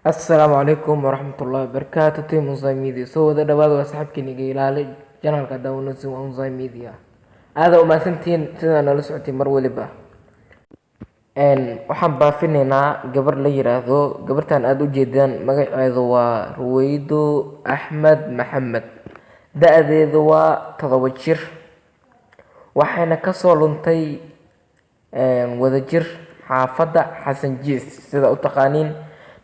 Assalaamu calaykum waraxmatullaahi wabarakaatu. Team Unzai Media, soo wada dhawaada. Waa saaxiibkiin iga ilaali channelka daawanaysa, waa Unzai Media. Aada umahadsantihiin sidaa nala socotay mar waliba. Waxaan baafinaynaa gabar la yiraahdo, gabartan aada u jeedaan, magaceedu waa Ruweydo Axmed Maxamed, da-deedu waa 7 jir, waxayna kasoo luntay Wadajir, xaafadda Xasan Jiis, sida u taqaaniin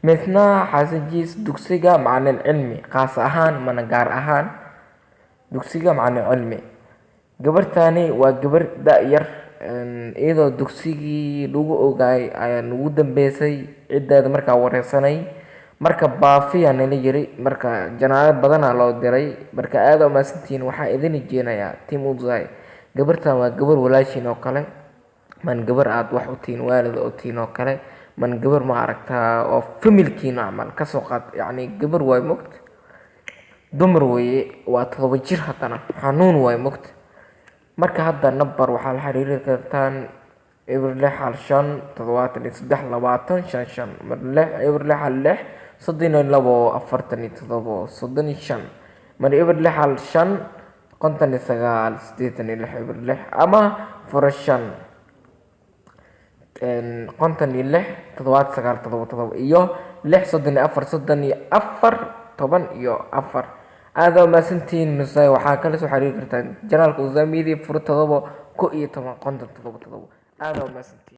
misna Xasan Jiis, dugsiga Macalin Cilmi, khaas ahaan mana gaar ahaan dugsiga Macalin Cilmi. Gabartani waa gabar da-yar, iyadoo dugsigii lagu ogaay ayaa nagu dambeysay. Ciddeeda markaa wareysanay, marka baafiyaa nala yiri, marka janaalo badanaa loo diray. Marka aada umahadsantihiin. Waxaa idin rajeynayaa, team Uzai, gabartan waa gabar walaashiin oo kale, man gabar aada wax u tihiin, waalid u tihiin oo kale, man gabar ma aragtaa oo familkiina camal kasoo qaad. Yacni gabar waay mogta, dumar weeye, waa 7 jir, haddana xanuun waay mogta. Marka hadda number waxaa la xiriiri kartaan 0615 73 20 55, mar lix 0616 32 47 35, mar 0615 59 86 06, ama 05 56 79 77 iyo 6 34 34 14. Aada umahadsantihiin. Mise waxaa kala soo xiriiri kartaan channelka Uzai Media, 07 11 50 77. Aada umahadsantihiin.